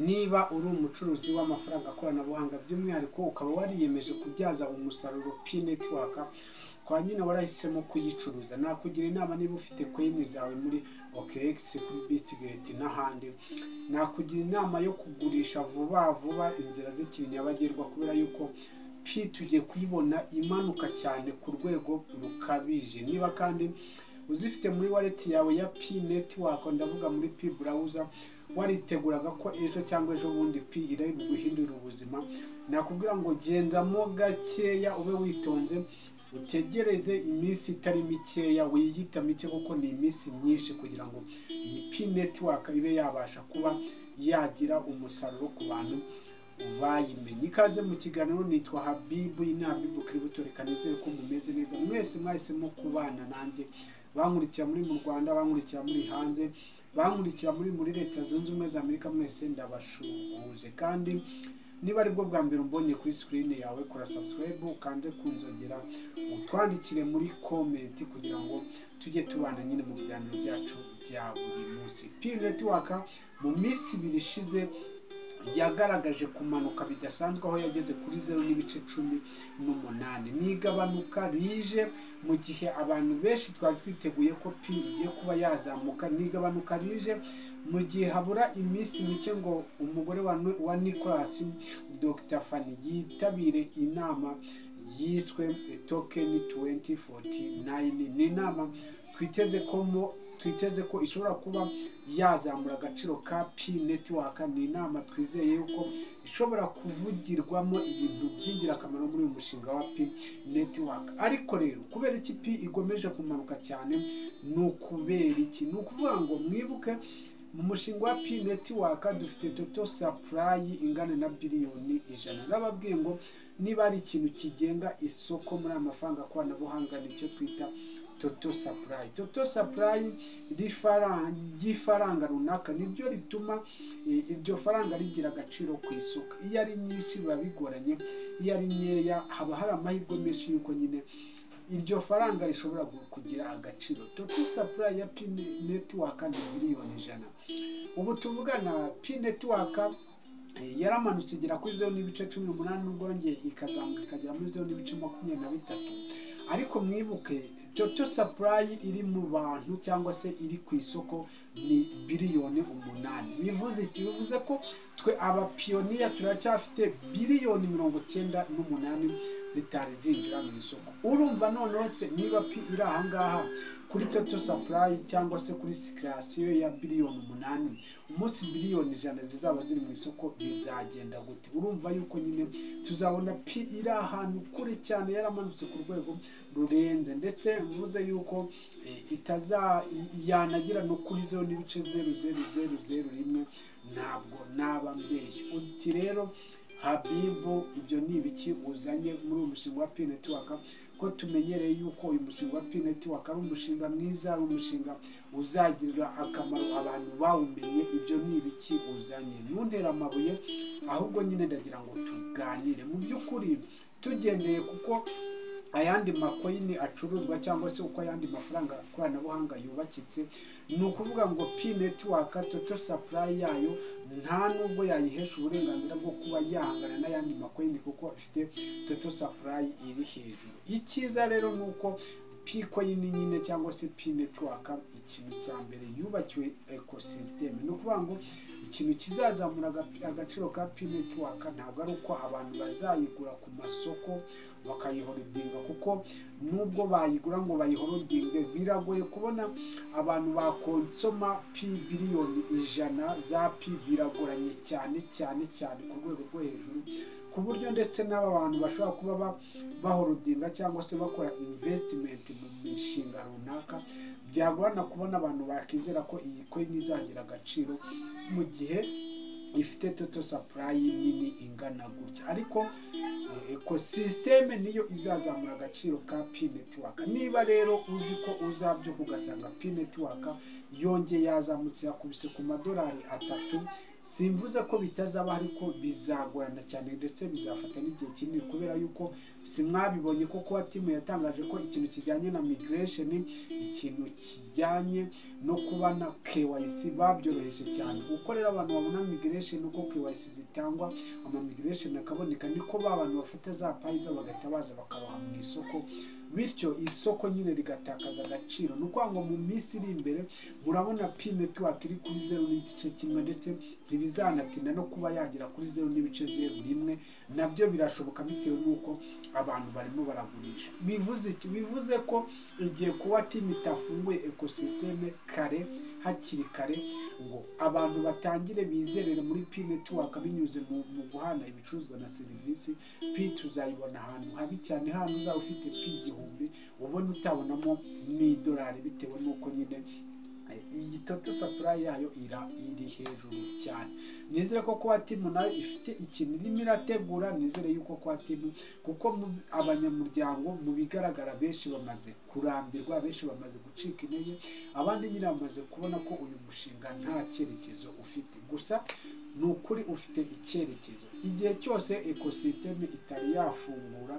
Niba uri umucuruzi w'amafaranga koranabuhanga, by'umwihariko ukaba wariyemeje kubyaza umusaruro Pi Network, kwa nyine warahisemo kuyicuruza, nakugira inama: niba ufite coin zawe muri OKX, kuri Bitget n'ahandi, nakugira inama yo kugurisha vuba vuba inzira zikiri nyabagendwa, kubera yuko Pi tugiye kuyibona imanuka cyane ku rwego rukabije. Niba kandi uzifite muri wallet yawe ya Pi Network, ndavuga muri Pi Browser, wariteguraga ko ejo cyangwa ejo bundi Pi iri buguhindurira ubuzima, nakubwira ngo genzamo gakeya, ube witonze, utegereze iminsi itari mikeya, wiyita mike kuko ni iminsi myinshi, kugira ngo iyi Pi Network ibe yabasha kuba yagira umusaruro ku bantu bayimenye. Ikaze mu kiganiro, nitwa Habibu, iyi ni Habibu Crypto. Reka nizere ko mumeze neza mwese mwahisemo kubana nanjye, bankurikira muri mu Rwanda, bankurikira muri hanze, bankurikira muri Leta Zunze Ubumwe za Amerika, mwese ndabashuhuje. Kandi niba aribwo bwa mbere umbonye kuri screen yawe, kora subscribe, ukande ku nzogera, utwandikire muri comment kugira ngo tujye tubana nyine mu biganiro byacu bya buri munsi. Pi Network mu minsi 2 ishize yagaragaje kumanuka bidasanzwe, aho yageze kuri 0.18. Ni igabanuka rije mu gihe abantu benshi twari twiteguye ko Pi igiye kuba yazamuka. Ni igabanuka rije mu gihe habura iminsi mike ngo umugore wa Nicolas, Dr Fanny, yitabire inama yiswe Token 2049. Ni inama twiteze ko ishobora kuba yazamura agaciro ka Pi Network. Ni inama twizeye yuko ishobora kuvugirwamo ibintu by'ingirakamaro muri uyu mushinga wa Pi Network. Ariko rero, kubera iki Pi igomeje kumanuka cyane? Ni ukubera iki? Ni ukuvuga ngo mwibuke, mu mushinga wa Pi Network dufite total supply ingana na biliyoni 100. Nababwiye ngo niba ari ikintu kigenga isoko muri aya mafaranga koranabuhanga, nicyo twita total supply. Total supply ry'ifaranga runaka niryo rituma iryo faranga rigira agaciro ku isoko. Iyo ari nyinshi biba bigoranye, iyo ari nkeya haba hari amahirwe menshi y'uko nyine iryo faranga rishobora kugira agaciro. Total supply ya Pi Network ni biliyoni 100. Ubu tuvugana, Pi Network yaramanutse igera kuri 0.18, nubwo yongeye ikazamuka ikagera muri 0.23. Ariko mwibuke, total supply iri mu bantu cyangwa se iri ku isoko ni biliyoni 8. Bivuze iki? Bivuze ko twe abapioneer turacyafite biliyoni 98 zitari zinjira mu isoko. Urumva noneho se, niba Pi iri ahangaha kuri total supply cyangwa se kuri circulation ya biliyoni 8, umunsi biliyoni 100 zizaba ziri mu isoko bizagenda gute? Urumva yuko nyine tuzabona Pi iri ahantu kure cyane, yaramanutse ku rwego rurenze, ndetse mvuze yuko itaza yanagira no kuri 0.00001, ntabwo naba mbeshye. Uti rero Habibu, ibyo ni ibiki uzanye muri uyu mushinga wa Pi Network, ko tumenyereye yuko uyu mushinga wa Pi Network ari umushinga mwiza, ari umushinga uzagirira akamaro abantu bawumenye? Ibyo ni ibiki uzanye? Ntuntere amabuye, ahubwo nyine ndagira ngo tuganire. Mu by'ukuri, tugendeye kuko ayandi macoin acuruzwa cyangwa se uko ayandi mafaranga koranabuhanga yubakitse, ni ukuvuga ngo Pi Network total supply yayo nta nubwo yayihesha uburenganzira bwo kuba yahangana n'ayandi macoin, kuko ifite total supply iri hejuru. Icyiza rero ni uko Pi coin nyine cyangwa se Pi Network, ikintu cya mbere yubakiwe ecosystem. Ni ukuvuga ngo ikintu kizazamura agaciro ka Pi Network ntabwo ari uko abantu bazayigura ku masoko bakayiholdinga, kuko nubwo bayigura ngo bayiholdinge, biragoye kubona abantu bakonsoma Pi biliyoni 100 za Pi. Biragoranye cyane cyane cyane ku rwego rwo hejuru, ku buryo ndetse n'aba bantu bashobora kuba baholdinga cyangwa se bakora investment mu mishinga runaka, byagorana kubona abantu bakizera ko iyi coin izagira agaciro mu gihe ifite total supply nini ingana gutya. Ariko ecosystem niyo izazamura agaciro ka Pi Network. Niba rero uzi ko uzabyuka ugasanga Pi Network yongeye yazamutse, yakubise ku madolari 3, simvuze ko bitazaba, ariko bizagorana cyane, ndetse bizafata n'igihe kinini, kubera yuko Si mwabibonye ko kuba team yatangaje ko ikintu kijyanye na migration, ikintu kijyanye no kuba na KYC babyoroheje cyane. Uko rero abantu babona migration, uko KYC zitangwa, ama migration akaboneka, niko ba bantu bafata za Pi zabo bagahita baza bakabaha mu isoko, bityo isoko nyine rigatakaza agaciro. Ni ukuvuga ngo mu minsi iri imbere murabona Pi Network iri kuri 0.1, ndetse ntibizanatinda no kuba yagera kuri 0.01, nabyo birashoboka bitewe n'uko abantu barimo baragurisha. Bivuze iki? Bivuze ko igihe kuba team itafunguye ecosystem kare, hakiri kare, ngo abantu batangire bizerere muri Pi Network binyuze mu guhana ibicuruzwa na serivisi, Pi tuzayibona ahantu habi cyane, hano uzaba ufite Pi 1000 ubona utabonamo n'idolari, bitewe n'uko nyine iyi total supply yayo iri hejuru cyane. Nizere ko kuba team nayo ifite ikintu irimo irategura. Nizere yuko kwa team, kuko abanyamuryango mu bigaragara benshi bamaze kurambirwa, benshi bamaze gucika intege, abandi nyine bamaze kubona ko uyu mushinga nta cyerekezo ufite. Gusa ni ukuri ufite icyerekezo igihe cyose ecosystem itari yafungura.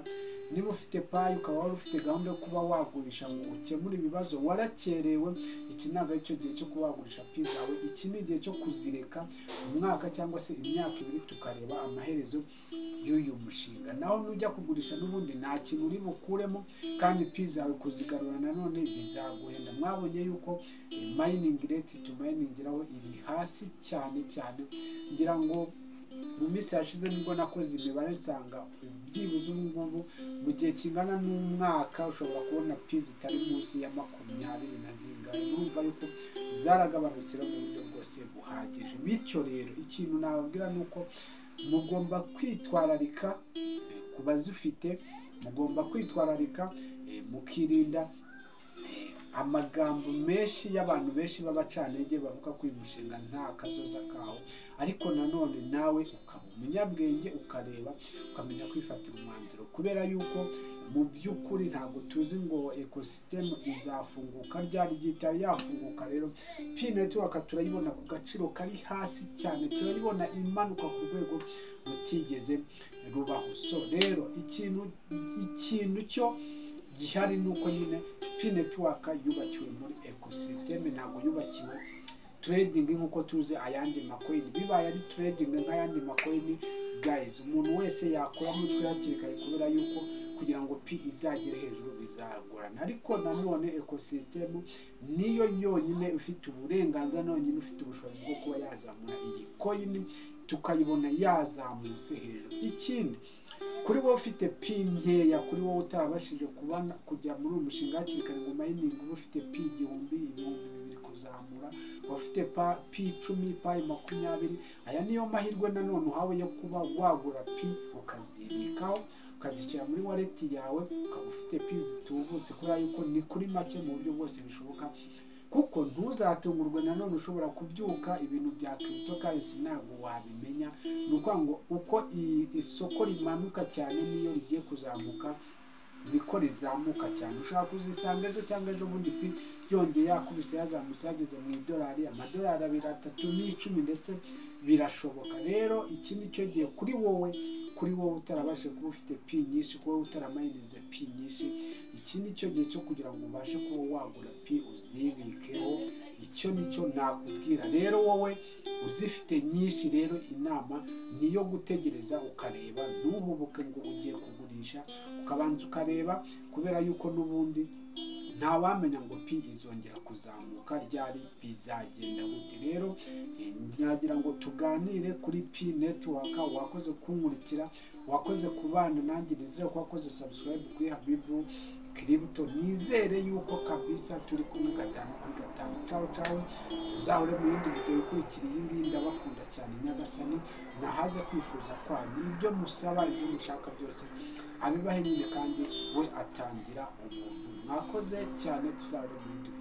Niba ufite Pi ukaba wari ufite gahunda yo kuba wagurisha ngo ukemure ibibazo, warakerewe. Iki ntabwo ari cyo gihe cyo kuba wagurisha Pi zawe. Iki ni igihe cyo kuzireka umwaka cyangwa se imyaka 2, tukareba amaherezo y'uyu mushinga. Naho nujya kugurisha n'ubundi nta kintu uri bukuremo, kandi Pi zawe kuzigarura nanone bizaguhenda. Mwabonye yuko mining rate tumayiningiraho iri hasi cyane cyane. Ngira ngo mu minsi yashize nibwo nakoze imibare, nsanga byibuze ubu ngubu mu gihe kingana n'umwaka ushobora kubona Pi zitari munsi ya 20 na zingahe. Murumva yuko zaragabanutse mu buryo bwose buhagije. Bityo rero ikintu nababwira ni uko mugomba kwitwararika ku bazifite, mugomba kwitwararika, mukirinda amagambo menshi y'abantu benshi b'abacantege bavuga ko uyu mushinga nta kazoza kawo. Ariko nanone nawe ukaba umunyabwenge, ukareba, ukamenya kwifatira umwanzuro, kubera yuko mu by'ukuri ntabwo tuzi ngo ecosystem izafunguka ryari. Igihe itari yafunguka rero, Pi Network turayibona ku gaciro kari hasi cyane, turayibona imanuka ku rwego rutigeze rubaho. So rero ikintu cyo gihari ni uko nyine Pi Network yubakiwe muri ecosystem, ntabwo yubakiwe trading nk'uko tuzi ayandi ma coin. Bibaye ari trading nk'ayandi ma coin, guys, umuntu wese yakora mutwe hakiri kare, kubera yuko kugira ngo Pi izagere hejuru bizagorana. Ariko nanone ecosystem niyo yonyine ifite uburenganzira, yonyine ufite ubushobozi bwo kuba yazamura iyi coin tukayibona yazamutse hejuru. Ikindi, kuri wowe ufite Pi nkeya, kuri wowe utarabashije kubona kujya muri uyu mushinga hakiri kare ngo mining, uba ufite Pi 1000, 2000 kuzamura, ufite Pi 10, Pi 20, aya niyo mahirwe nanone uhawe yo kuba wagura Pi ukazibikaho, ukazishyira muri wallet yawe, ukaba ufite Pi zitubutse, kubera yuko ni kuri make mu buryo bwose bishoboka. Kuko ntuzatungurwe nanone, ushobora kubyuka, ibintu bya cryptocurrency ntabwo wabimenya. Ni ukuvuga ngo uko isoko rimanuka cyane, n'iyo rigiye kuzamuka niko rizamuka cyane. Ushobora kuzisanga ejo cyangwa ejo bundi Pi yongeye yakubise, yazamutse, yageze mu idolari, amadolari 2, 3 n'icumi, ndetse birashoboka. Rero iki ni cyo gihe kuri wowe utarabashije kuba ufite Pi nyinshi, kuba utaramayininze Pi nyinshi, iki ni cyo gihe cyo kugira ngo ubashe kuba wagura Pi uzibikeho. Icyo ni cyo nakubwira. Rero wowe uzifite nyinshi rero, inama ni iyo gutegereza ukareba, ntuhubuke ngo ugiye kugurisha, ukabanza ukareba, kubera yuko n'ubundi ntawamenya ngo Pi izongera kuzamuka ryari, bizagenda gute. Rero nagira ngo tuganire kuri Pi Network. Wakoze kunkurikira, wakoze kubana nanjye. Nizere ko wakoze subscribe kuri Habibu Crypto. Nizere yuko kabisa turi kumwe gatanu kuri gatanu. Cawu cawu, tuzahure mu yindi video ikurikira iyi ngiyi. Ndabakunda cyane. Nyagasani nahaze kwifuza kwanyu, ibyo musaba, ibyo mushaka byose abibahe nyine, kandi we atangira ubuntu. Mwakoze cyane, tuzahure mu yindi video.